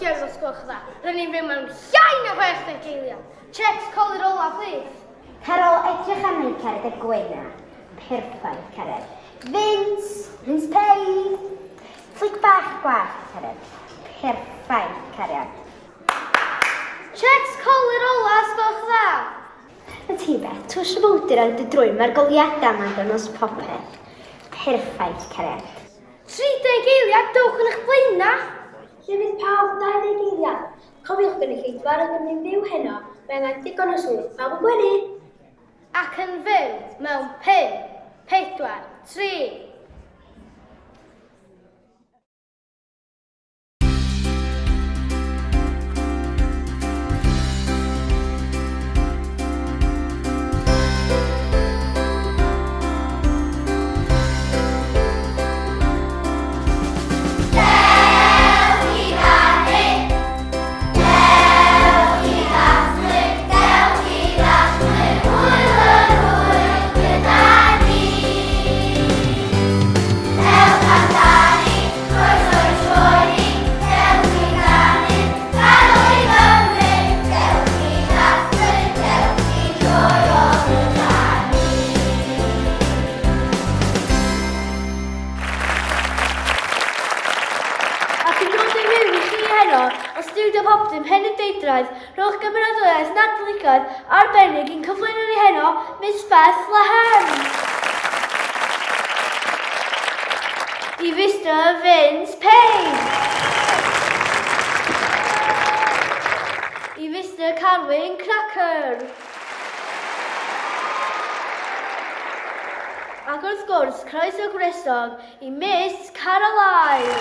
cerdd os gwelwch dda. Rydyn ni'n fyw mewn llai na 60 eiliad. Checks colur ola, please. Carol, edrych arni cariad y gwena. Perffaith, cariad. Vince, Vince Pay. Flick bach gwallt, cariad. Perffaith, cariad. Checks colur ola, os gwelwch dda. Na ti beth, twsh y bowdr ar dy drwyn, mae'r goleuadau yma'n dangos popeth. Perffaith, cariad. 30 eiliad, dowch yn eich blaenau. Lle fydd pawb 20 eiliad? Cofiwch gynulleidfa, rydym ni'n fyw heno, mae angen digon o sŵn, pawb yn gwenu! Ac yn fyw mewn 5, 4, 3, Ac yn dod yn fyw i chi heno o Stiwdio Popty Pen y Deudraeth, rhowch gymeradwyaeth Nadoligaidd arbennig i'n cyflwyno ni heno, Miss Beth Lahan! I Mister Vince Payne! I Mister Carwyn Cracker! Ac wrth gwrs, croeso gwresog i Miss Caroline!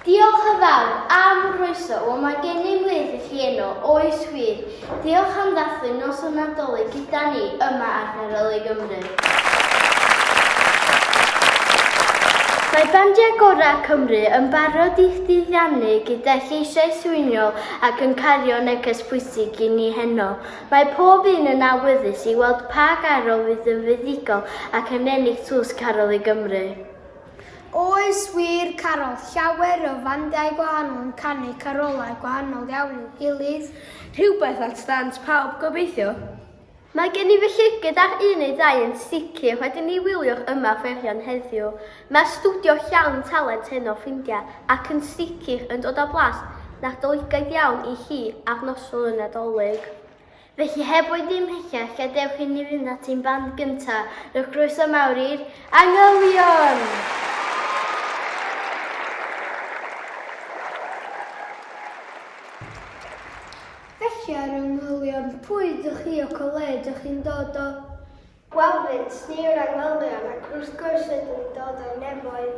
Diolch yn fawr am y croeso, wel mae gennym wledd i chi heno, oes wir. Diolch am ddathlu noson Nadolig gyda ni yma ar Carolau Gymru. Mae bandiau gorau Cymru yn barod i'ch diddiannu gyda lleisiau swynol ac yn cario neges pwysig i ni heno. Mae pob un yn awyddus i weld pa garol fydd yn fuddugol ac yn ennill Tlws Carol i Gymru. Oes wir, Carol, llawer o fandiau gwahanol yn canu carolau gwahanol iawn i'w gilydd. Rhywbeth at ddant pawb gobeithio. Mae gen i fy llygad ar un neu ddau yn sicr wedyn ni wylio'r ymarferion heddiw. Mae'r stwdio llawn talent heno ffrindiau ac yn sicr yn dod â blas Nadoligaidd iawn i chi ar noswyl y Nadolig. Felly heb oedi ymhellach, gadewch i ni fynd at ein band gynta', rhowch groeso mawr i'r Angylion! Felly ar angylion, pwy ydych chi ac o le ydych chi'n dod o? Wel Vince, ni yw'r angylion ac wrth gwrs rydyn ni'n dod o'r nefoedd.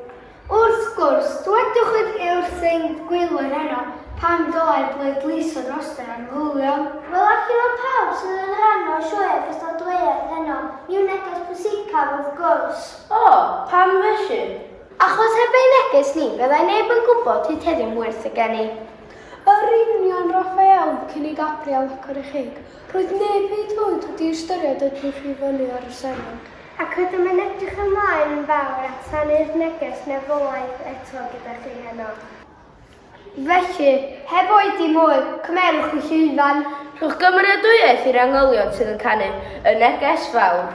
Wrth gwrs, dwedwch wrth ein gwylwyr heno pam dylai bleidleisio dros yr angylion. Wel allan o pawb sydd yn rhan o'r sioe gystadleuaeth heno, ni yw neges pwysicaf wrth gwrs. O, pam felly? Achos heb ein neges ni, fyddai neb yn gwybod hyd heddiw werth y geni. Yr union Raphael cyn i Gabriel agor ei cheg. Roedd neb hyd oed wedi ystyried edrych i fyny ar y seren. Ac rydym yn edrych ymlaen yn fawr at rannu'r neges nefolaidd eto gyda chi heno. Felly, heb oedi mwy, cymerwch y llwyfan. Rhowch gymeradwyaeth i'r angylion sydd yn canu y neges fawr.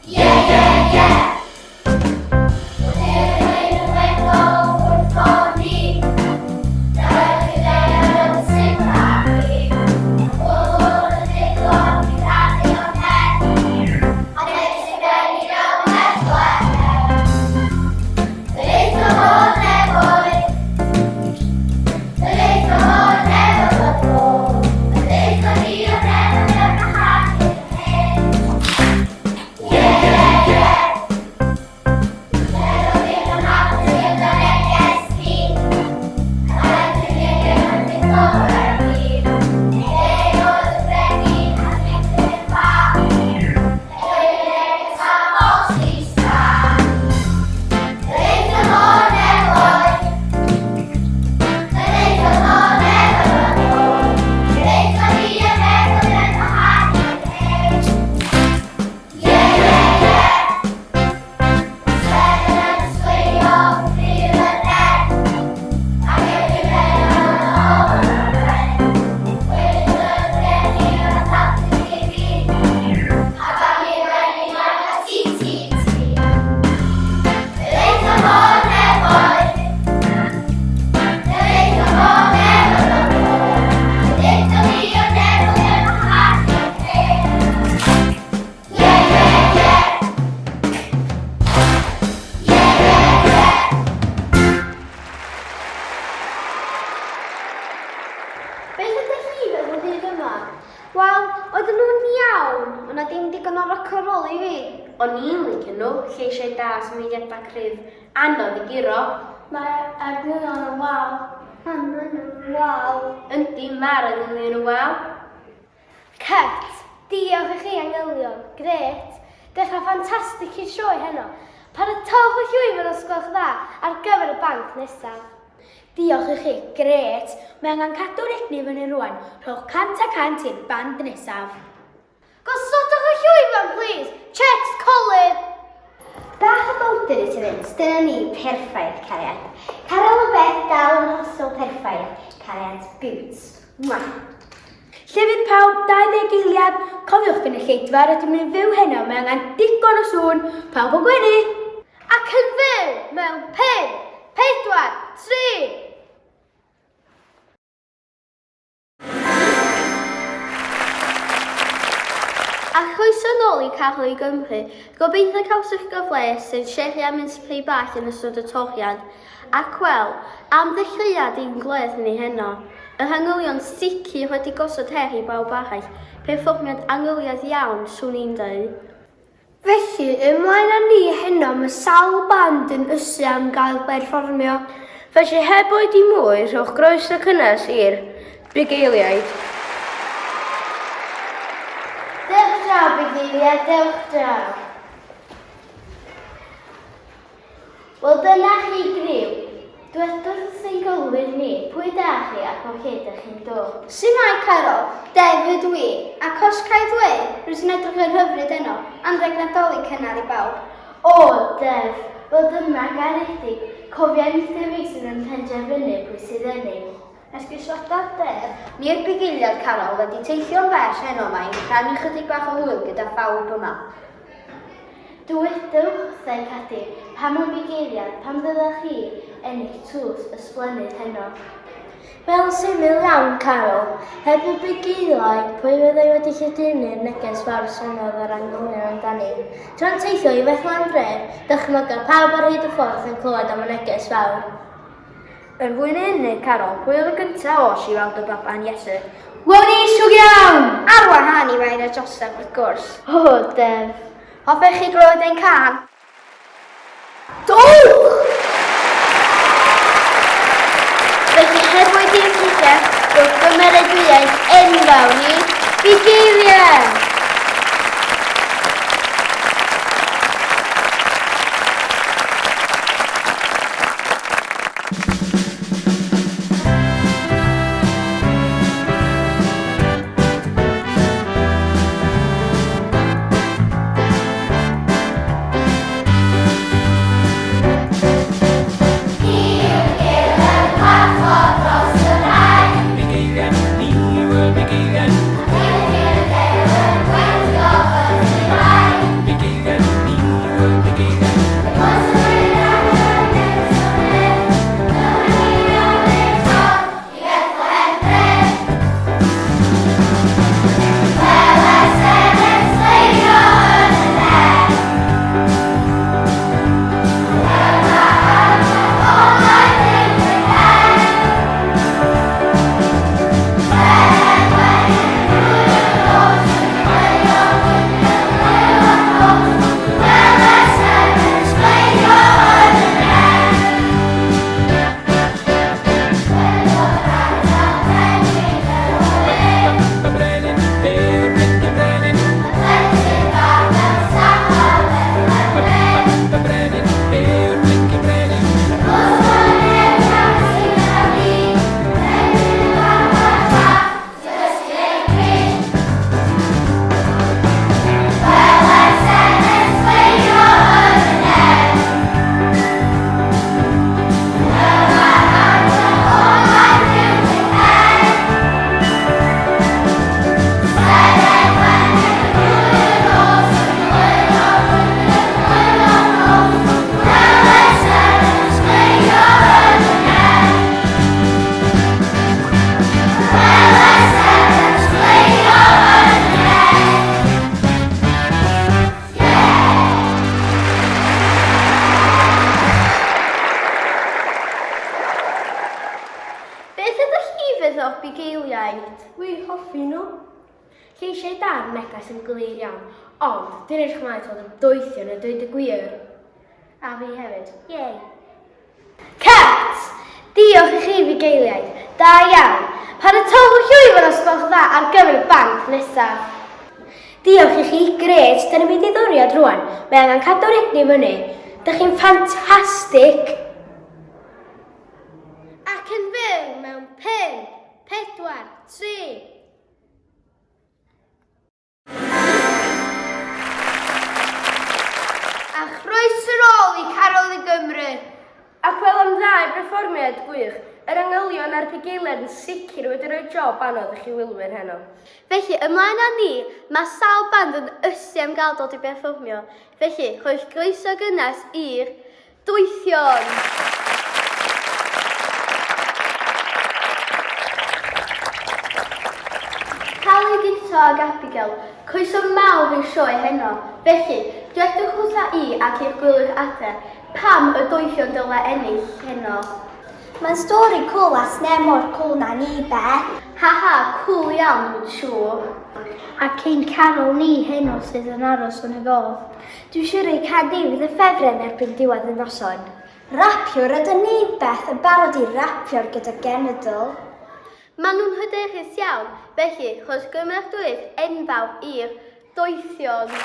Yeah, yeah, yeah! dim digon o rock and roll i fi. O'n i'n licio nhw, lleisiau da, symudiadau cryf, anodd i guro. Mae angylion yn waw. Maen nhw'n waw. Yndi, mae'r angylion yn waw. Cut! Diolch i chi angylion, grêt! Dechrau ffantastig i'r sioe heno. Paratowch y llwyfan os gwelwch dda ar gyfer y band nesaf. Diolch i chi, grêt! Mae angen cadw'r egni fyny rwan. Rhowch 100 a 100 i'r band nesaf. Gosodwch y llwyfan, plîs! Checks, colur! Bach o bowdr i ti fynd, dyna ni, perffaith, cariad. Carol o Beth dal yn hollol perffaith, cariad, boots. Mwah. Lle fydd pawb 20 eiliad? Cofiwch gynulleidfa, rydym ni'n fyw heno, mae angen digon o sŵn, pawb yn gwenu! Ac yn fyw mewn 5, 4, 3, A chroeso nôl i Carlo i Gymru. Gobeithio cawsoch gyfle sy'n seri am mince pie bach yn ystod y toriad. Ac wel, am ddechreuad i'n gwledd ni heno. Yr angylion sicr wedi gosod her i bawb arall, perfformiad angyliaidd iawn, swn i'n dweud. Felly, ymlaen â ni heno, mae sawl band yn ysu am gael perfformio. Felly heb oedi mwy, rhowch groeso cynnes i'r Bugeiliaid. Dewch draw, bugeiliaid, dewch draw. Wel dyna chi griw. Dwedwch wrth ein gwylwyr ni pwy da chi ac o lle dych chi'n dod. Shwmae Carol, Deb ydw i, ac os ca i ddweud, rwyt ti'n edrych yn hyfryd heno, anrheg Nadolig cynnar i bawb. O, Deb, wel dyna garedig, cofia Mister Mason yn penderfynu pwy sydd ennill. Esgusoda Deb. Ni'r bugeiliaid Carol wedi teithio'n bell heno 'ma i rhannu chydig bach o hwyl gyda phawb yma. Dywedwch wrtha i, Cadi, pam yn bugeiliad, pam ddylech chi ennill tlws ysblennydd heno? Wel, yn syml iawn, Carol. Heb y bugeiliaid, pwy fyddai wedi lledaenu'r neges fawr soniodd yr angylion amdani? Tra'n teithio i Fethlehem dref, dychmyga pawb ar hyd y ffordd yn clywed am y neges fawr. Yn fwy na hynny, Carol, pwy oedd y gyntaf oll i weld y baban Iesu? Wel ni siwr iawn! Ar wahân i Mair a Joseph, wrth gwrs. O, Deb. Hoffech chi glywed ein cân? Dowch! Felly heb oedi ymhellach, rhowch gymeradwyaeth enfawr i Bugeiliau! Bugeilian, ni yw y bugeilian. da'r neges yn glir iawn, ond dwi'n edrych ymlaen at weld y doethion yn dweud y gwir. A fi hefyd. Yay! Cut! Diolch i chi fugeiliaid. Da iawn. Paratowch y llwyfan os gwelwch dda ar gyfer y band nesaf. Diolch i chi, grêt, da ni'n mynd i ddoriad rwan. Mae angen cadw'r egni fyny. Da chi'n ffantastig! Ac yn fyw mewn 5, 4, 3, A chroeso nôl i Carol i Gymru. Ac wel am ddau berfformiad gwych, yr angylion a'r bugeiliaid yn sicr wedi rhoi job anodd i chi wylwyr heno. Felly, ymlaen â ni, mae sawl band yn ysu am gael dod i berfformio. Felly, rhowch groeso gynnes i'r Doethion! Carly, Guto ag Abigail, croeso mawr i'r sioe heno. Felly, dwedwch wrtha i ac i'r gwylwyr adre, pam y doethion dyle ennill heno? Mae'n stori cwl a sne mor cwl na ni, Beth. Ha ha, cwl iawn dwi'n siŵr. Ac ein carol ni heno sydd yn aros yn y gof. Dwi'n siŵr ei canu fydd y ffefryn erbyn diwedd y noson. Rapiwr ydyn ni, Beth, yn barod i rapio'r gyda genedl. Maen nhw'n hyderus iawn, felly rhoes gymeradwyaeth enfawr i'r doethion.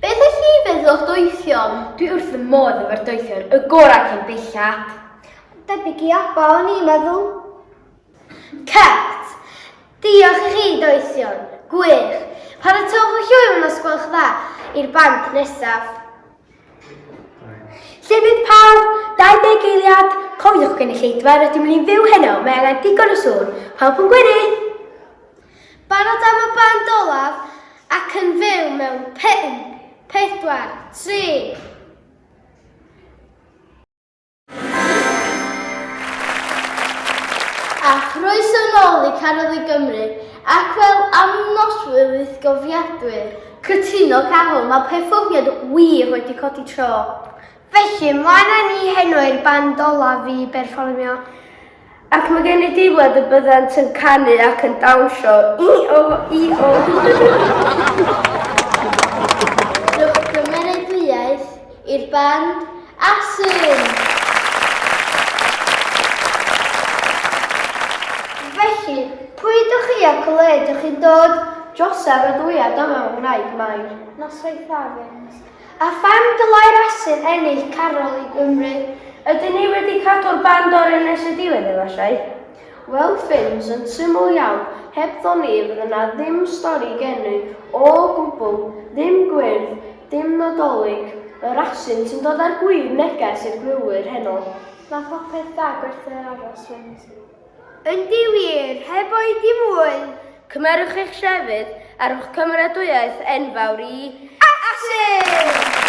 Beth ych chi feddwl o'ch doethion? Dwi wrth fy modd efo'r doethion, y gorau cyn bellad. Debyg i ABBA o'n i'n meddwl. Cut! Diolch i chi, doethion. Gwych. Paratowch y llwyfan os gwelwch dda i'r band nesaf. Lle fydd pawb? 20 eiliad. Cofiwch gynulleidfa, rydym ni'n fyw heno, mae angen digon o sŵn. Pawb yn gwenu! Barod am y band olaf ac yn fyw mewn 5, 4, 3, A chroeso nôl i Carol i Gymru, ac wel am noswyl fythgofiadwy. Cytuno Carol, mae perfformiad wir wedi codi tro. Felly, mlaen â ni heno i'r band olaf i berfformio. Ac mae gen i deimlad y byddant yn canu ac yn dawnsio. I-o, i-o. Rhowch gymeradwyaeth i'r band Asyn! Felly, pwy ydych chi ac o le ydych chi'n dod? Joseph ydw i a dyma fy ngwraig Mair. Noswaith dda, Vince. A pham dylai'r Asyn ennill Carol i Gymru? Ydyn ni wedi cadw'r band orau nes y diwedd efallai? Wel Fins, yn syml iawn, hebddo ni fydde 'na ddim stori gen i o gwbl, ddim gwyrdd, dim Nadolig. Yr asyn sy'n dod â'r gwir neges i'r gwylwyr heno. Mae popeth da gwerth yr aros, Vince. Yndi wir, heb oedi mwy. Cymerwch eich llefydd a rhowch cymeradwyaeth enfawr i Asyn!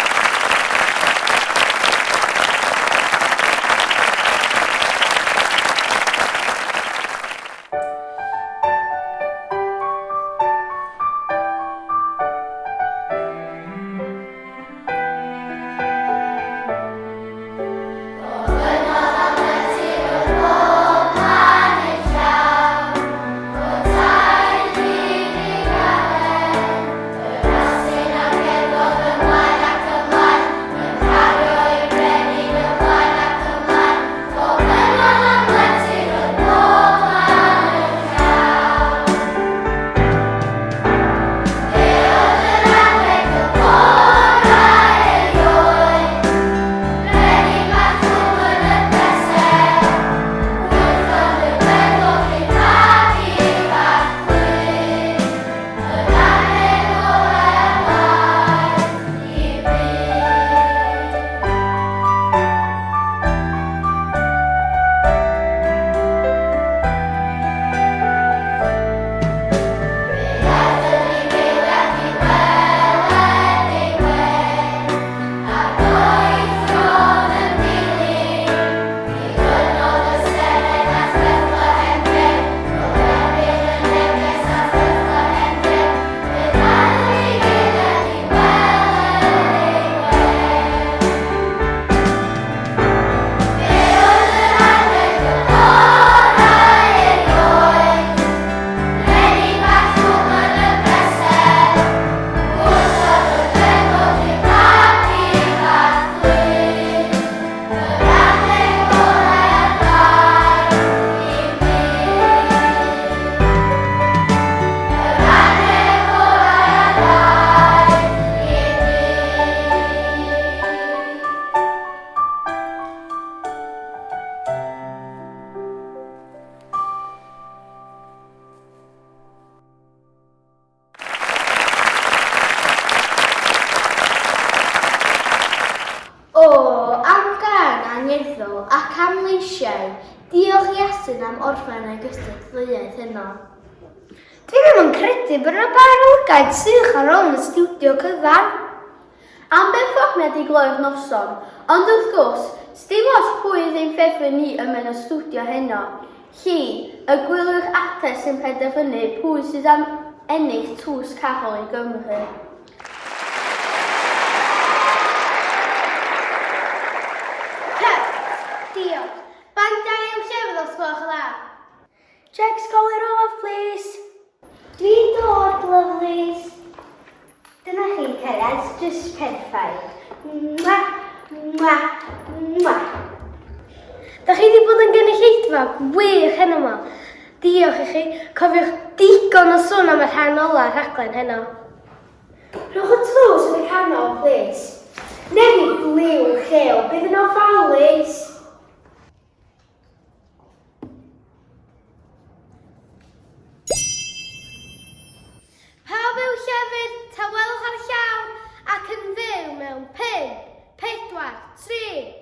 O, am gân angerddol ac am leisiau, diolch i Iestyn am orffen y gystadleuaeth heno. Dwi ddim yn credu bod yna bar o lygaid sych ar ôl yn y stiwdio cyfan. Am berfformiad i gloi'r noson, ond wrth gwrs, sdim ots pwy ydd ein ffefryn ni yma yn y stiwdio heno. Chi, y gwylwyr adre sy'n penderfynu pwy sydd am ennill Tlws Carol i Gymru. Cut! Diolch. Bandiau i'w llefydd os gwelwch yn dda. Checks colur olaf, please. Dwi'n dod, lovelies. Dyna chi, cariad, just perffaith. Mwah, mwah, mwah. Da chi wedi bod yn gynulleidfa gwych heno 'ma. Diolch i chi. Cofiwch digon o sŵn am y rhan ola rhaglen heno. Rhowch y tlws yn y canol, plis. Newid liw lleol, bydd yn ofalus. Pawb i'w llefydd, tawelwch ar y llawr ac yn fyw mewn 5, 4, 3,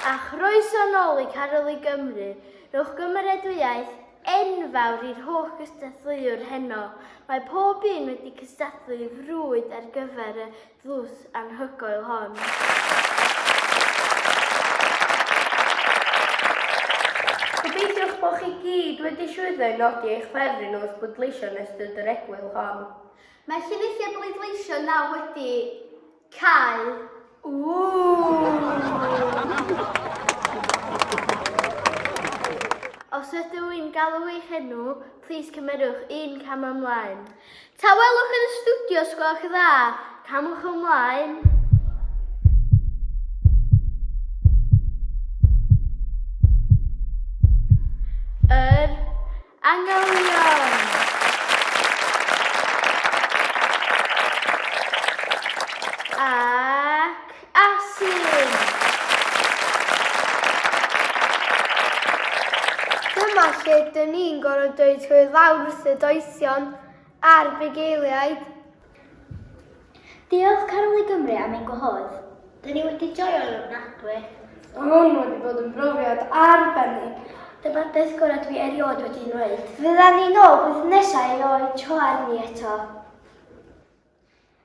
A chroeso nôl i Carol i Gymru. Rhowch gymeradwyaeth enfawr i'r holl gystadleuwr heno. Mae pob un wedi cystadlu frwyd ar gyfer y dlws anhygoel hon. Gobeithiwch bod chi gyd wedi llwyddo i nodi eich ffefryn wrth bleidleisio yn ystod yr egwyl hon. Mae llinellau bleidleisio nawr wedi cau. Os ydw i'n galw eich enw, plîs cymerwch un cam ymlaen. Tawelwch yn y stiwdio os gwelwch yn dda. Camwch ymlaen. Yr Angylion! Ac asyn! Dyma lle dyn ni'n gorfod dweud hwyl fawr wrth y doethion. A'r bugeiliaid. Diolch Carol i Gymru am ein gwahodd. Dyn ni wedi joio'n ofnadwy. Mae hwn wedi bod yn brofiad arbennig. Dyma'r beth gorau dwi erioed wedi wneud. Fyddan ni nôl blwyddyn nesaf i roi tro arni eto.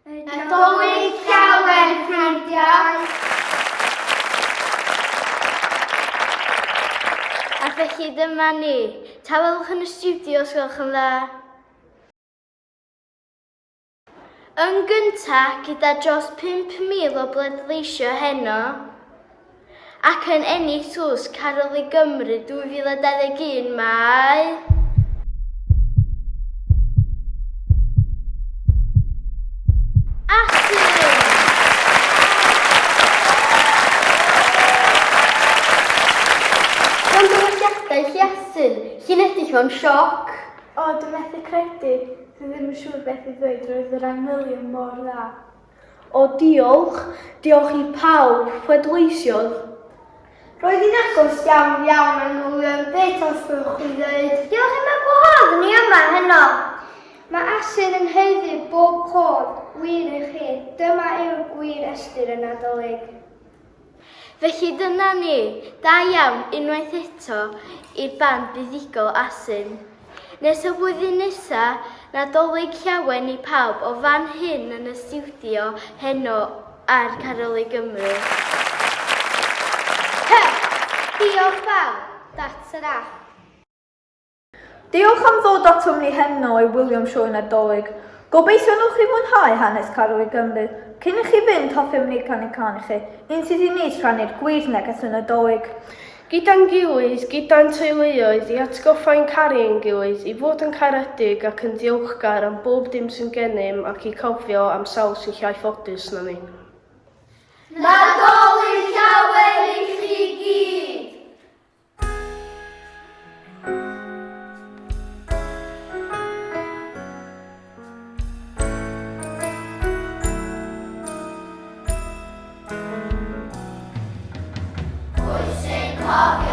Nadolig Llawen, ffrindiau! A felly dyma ni. Tawelwch yn y stiwdio os gwelwch yn dda. Yn gynta, gyda dros 5,000 o bleidleisio heno, ac yn ennill tlws Carol i Gymru 2021, mae... Asyn! Llongyfarchiadau i chi Asyn, chi'n edrych mewn sioc. O, dwi methu credu. Dwi ddim yn siŵr beth i ddweud, roedd yr angylion mor dda. O diolch, diolch i pawb pledleisiodd. Roedd hi'n agos iawn iawn angylion, beth hoffwch chi ddweud? Diolch am y gwahodd ni yma heno. Mae Asyn yn haeddu bob clod, wir i chi, dyma yw'r gwir ystyr y Nadolig. Felly dyna ni, da iawn unwaith eto i'r band buddugol Asyn. Nes y flwyddyn nesa, Nadolig Llawen i pawb o fan hyn yn y stiwdio heno ar Carol i Gymru. Cut! Diolch fawr. That's a wrap. Diolch am ddod atom ni heno i wylio'n sioe Nadolig. Gobeithio newch chi fwynhau hanes Carol i Gymru. Cyn i chi fynd, hoffem ni canu cân i chi, un sydd i ni rhannu'r gwir neges y Nadolig. Gyda'n gilydd, gyda'n teuluoedd, i atgoffa ein caru ein gilydd, i fod yn caredig ac yn ddiolchgar am bob dim sy'n gennym ac i cofio am sawl sy'n llai ffodus na ni. Nadolig Llawen i chi gyd! Pwy sy'n cofio?